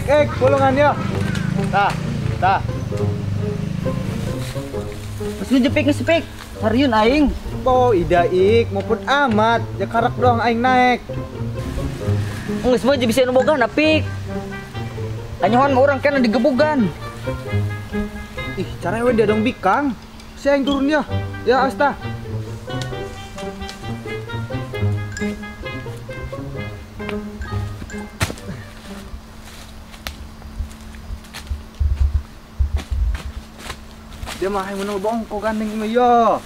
Ek, pulungan yo. Tah, tah. Terus ngejepik ngespik. Hariun aing. Po ida ik, maupun amat, ya karak doang aing naik. Geus mah bisa nu boga na pik. Tanyahan mah urang kena digebugan. Ih, caranya we dia dong bikang. Si aing turun ya. Ya asta. Dia mah aing menang bongko gandeng mah yo.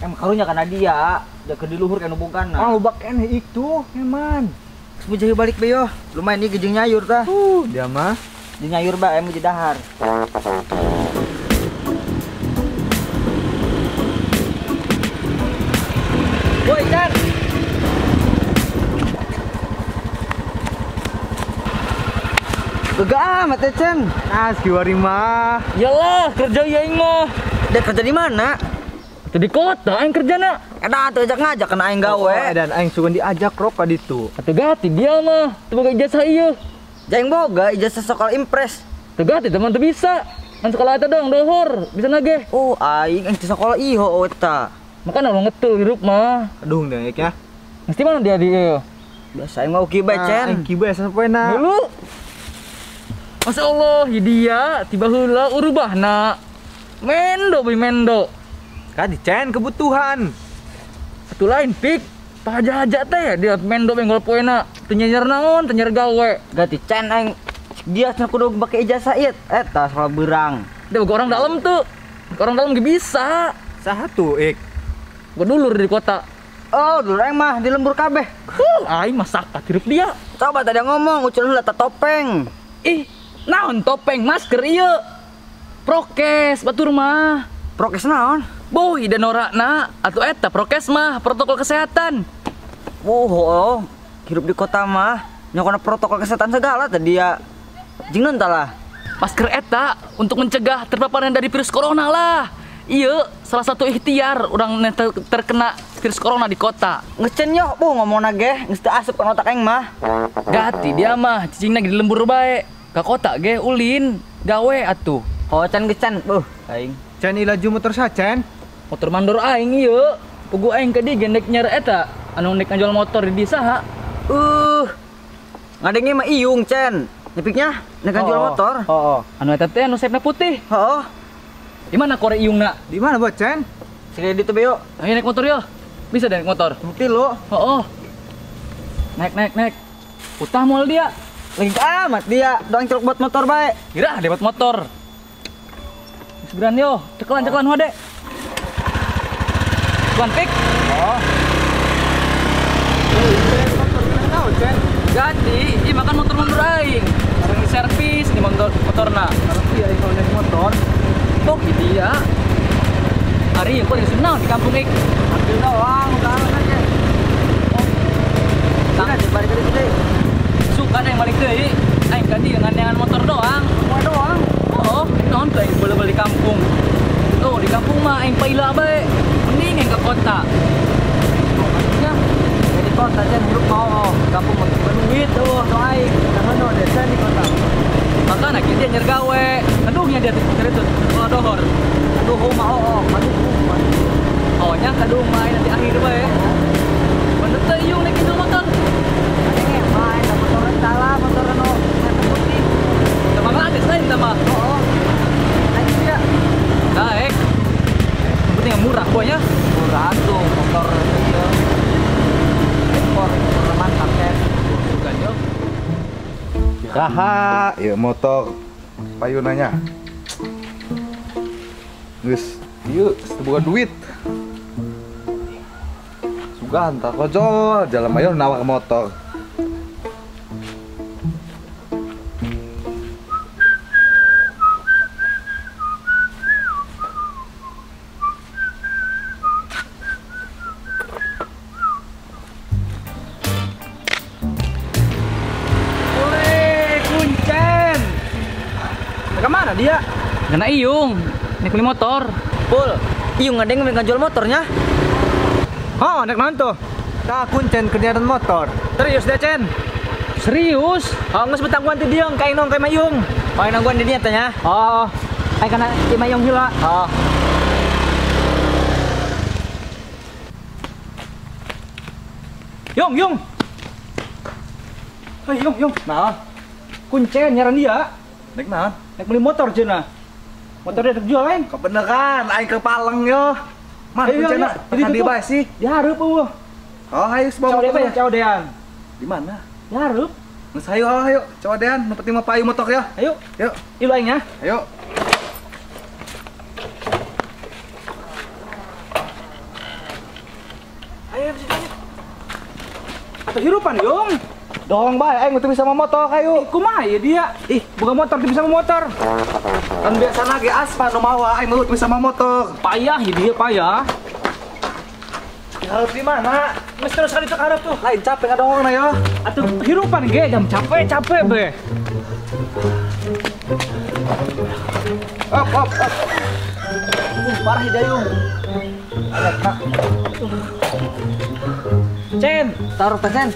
Emang karunya kana dia, jaga di luhur kana bogana. Ah, lubak keneh itu, eman. Geus jahe balik be yo. Lumayan ieu jeung nyayur tah. Dia mah jeung nyayur bae aya dahar. Woi, Chan. Gagah amat ya, Chan. Ah, kiwari mah. Yalah, kerja aing mah. Dia kerja di mana? Di kota aing kerjana. Eta atuh ajak ngajak kena aing gawe. Oh, dan aing sugan diajak rok ka ditu. Atuh gati dia mah, teu boga ijazah ieu. Jaing boga ijazah sekolah impres. Teu gati teman teu bisa. Kan sekolah eta dong dohor, bisa nage. Oh, aing teu sekolah ieu eta. Makana lo ngetul hirup mah. Aduh deui ya. Mesti mana dia di ieu? Biasa aing mah oke bae, Cen. Aing kieu bae sapoena. Dulu. Masya Allah, dia tiba heula urubahna. Mendo beuy mendo. Kadi Cen kebutuhan. Satu lain pik pahaja-haja teh dia mendo benggol poena teu nyer naon teu nyer gawe. Ganti Cen aing dia cenah kudu bake ijazah ieu eta salah beurang. Dia boga orang dalam tuh. Orang dalam ge bisa. Saha tuh ik? Boga dulur di kota. Oh, dulur aing mah di lembur kabeh. Aing mah sakat hirup dia. Coba tadi ngomong ucul heula ta topeng. Ih, naon topeng masker ieu? Prokes batur mah. Prokes naon? Boh, ida norakna atuh eta prokes mah protokol kesehatan. Oh, hirup di kota mah nyokona protokol kesehatan segala tadi ya. Jeung naon lah. Masker eta untuk mencegah terpaparnya dari virus corona lah. Iya, salah satu ikhtiar orang terkena virus corona di kota. Ngecen yo, bu ngomongna ge, geus teu asup kana otak aing mah. Gati dia mah cicingna di lembur bae. Ka kota ge ulin gawe atuh. Oh, can gecan, buh aing. Cen ilaju motor sa, Cen. Motor mandor aing ieu. Pugu aing ke di gendek nyar eta anu nek ngajual motor di saha. Ngadenge mah iung, Cen. Nyepiknya nek ngajual motor. Oh. Anu eta teh anu sepna putih. Heeh. Di mana kore iungna? Di mana buat, Cen? Sekali ditu be yo. Ayo naik motor yo. Bisa deh naik motor. Bukti lo. Heeh. Naik naik naik. Utah moal dia. Lagi amat dia, doang celuk buat motor bae. Kira dia buat motor. Segeran yo, cekelan cekelan hode. Cekelan pik. Oh. Cen. Ganti, ih makan motor mundur aing. Sering servis di motor motorna. Iya, kalau naik motor. Kok gitu ya? Hari yang kau senang di kampung ik. Ambil doang, udah aja. Suka deh balik ke Suka deh balik deui. Aing ganti dengan motor doang. Motor doang. Oh, naon teh boleh balik kampung. Oh, di kampung mah aing paila bae. Mending aing ke kota. Maksudnya di kota aja hidup mau, kampung mah duit tuh aing. Nah, desa di kota. Makanya dia nyer gawe. Aduhnya dia itu kalau dohor. Aduh mah oh, aduh. Oh, nya kaduh mah nanti akhir bae. Bener teh ieu naik itu motor. Adenge mah eta motor salah, motor anu putih. Teu mah lain tah mah. Oh. Naik dia. Naik. Yang penting yang murah pokoknya. Murah tuh motor ieu. Ekor motor mantap kan. Suka yo. Kaha, ya motor payunanya. Geus, ieu teu duit. Sugan tak kojol, jalan ayo nawar motor. Kemana dia? Kena iung, naik beli motor. Pul, iung ada yang jual motornya? Oh, naik naon tuh? Tak kuncen kerjaan motor. Serius deh, Cen. Serius? Oh, geus betangguan teh dieu ka Inong ka Mayung. Oh, nangguan di dinya teh nya. Oh, aing kana Mayung heula. Oh. Yung, Yung. Hei, Yung, Yung. Naon? Kuncen nyaran dia. Nek naon? Nek beli motor cenah. Motornya dek jual lain. Kebeneran aing ke Paleng yo. Man kuncena. Kan di bae sih. Di hareup eueuh. Oh, hayu bawa motor. Caodean. Di mana? Di hareup. Geus hayu, oh, hayu. Caodean, nu penting mah payu motor ya. Ayo. Yuk. Ilu aing ya. Ayo. Ayo, ayo. Atau hirupan, Yung. Dong bae aing teu bisa motor hayu. Kumaha ya dia? Ih, bukan motor teu bisa motor. Kan biasana ge aspa nu mawa aing mah teu bisa motor. Payah ya dia, payah. Hareup di mana? Geus terus kali teu hareup tuh. Lain capek ngadongongna yo. Atuh hirupan ge jam capek-capek be. Op op op. Parah hidayung. Cen, taruh teh Cen.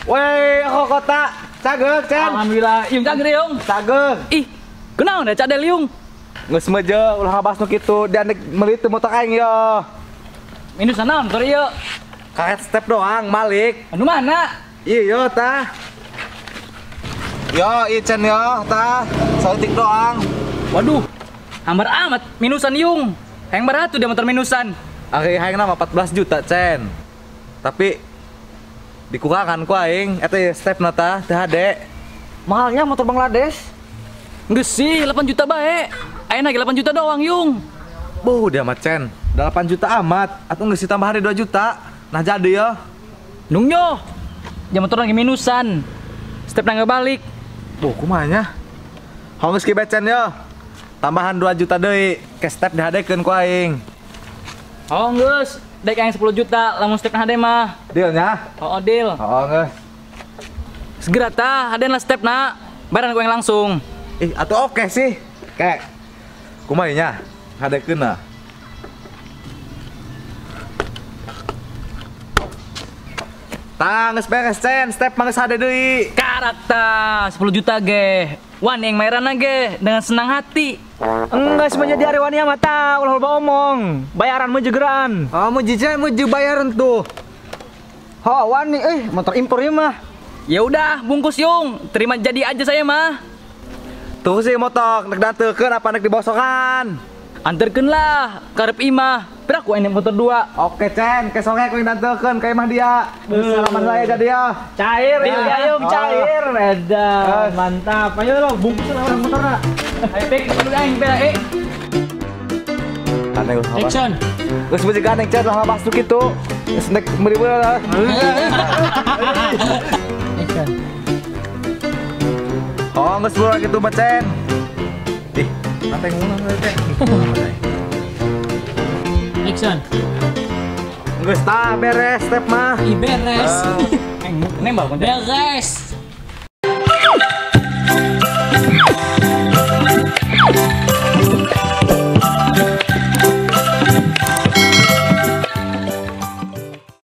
Woi, aku kota. Cageg, Cen. Alhamdulillah, Yung cageg Yung. Cageg. Ih, kunaon da cadel Yung? Geus meje ulah ngabahas nu kitu, dia nek meuli teu motor aing yo. Minus naon motor ieu? Karet step doang, malik. Anu mana? Iya tah. Yo, ieu Cen yo, tah. Saeutik doang. Waduh. Hambar amat minusan Yung. Hayang beratu dia motor minusan. Ari hayang nama 14 juta, Cen. Tapi dikurangan ku aing eta ye step na tah teu hade. Mahalnya motor Bangladesh. Geus sih 8 juta bae. Ayeuna ge 8 juta doang, Yung. Boh, dia mah Cen. 8 juta amat atuh geus ditambah hari 2 juta. Nah jadi yo. Nung yo. Ja motor lagi minusan. Step nangga balik. Boh, kumaha nya? Hong geus ki bae Cen yo. Tambahan 2 juta deui ke step dihadekeun ku aing. Oh, geus. Dek aing 10 juta lamun step hade mah. Deal nya? Oh, deal. Oh, geus. Segera tah, haden lah step na. Bayaran ku yang langsung. Ih, atuh oke sih. Kayak kumaha nya? Hadekeun na. Tah, geus beres Cen, step mah geus hade deui. Karakter 10 juta ge. Wan yang bayaran ge dengan senang hati. Enggak semuanya di hari wani mata ulah loba omong. Bayaran mah jegeraan. Oh, muji Cen, muji bayaran tuh. Ho, wani motor impor ieu mah. Ya udah, bungkus Yung. Terima jadi aja saya mah. Tuh sih motor nek dantekeun apa nek dibosokan? Anterkeun lah karep imah. Piraku ini motor 2. Oke Cen, ke sore aku yang dantekeun ka imah dia. Salaman saya jadi ya. Cair ya, Yung, cair. Edan, mantap. Ayo lo bungkus lah orang motorna. Ayo pek dulu aing bela eh. Aneh ulah. Action. Geus meuli gandeng Cen ulah ngabahas nu kitu. Geus nek meuli lah. Action. Oh, geus buruan kitu mah Cen. Ih, nanti ngomong teh. Action. Geus tah beres step mah. Ih, beres. Nembak beres.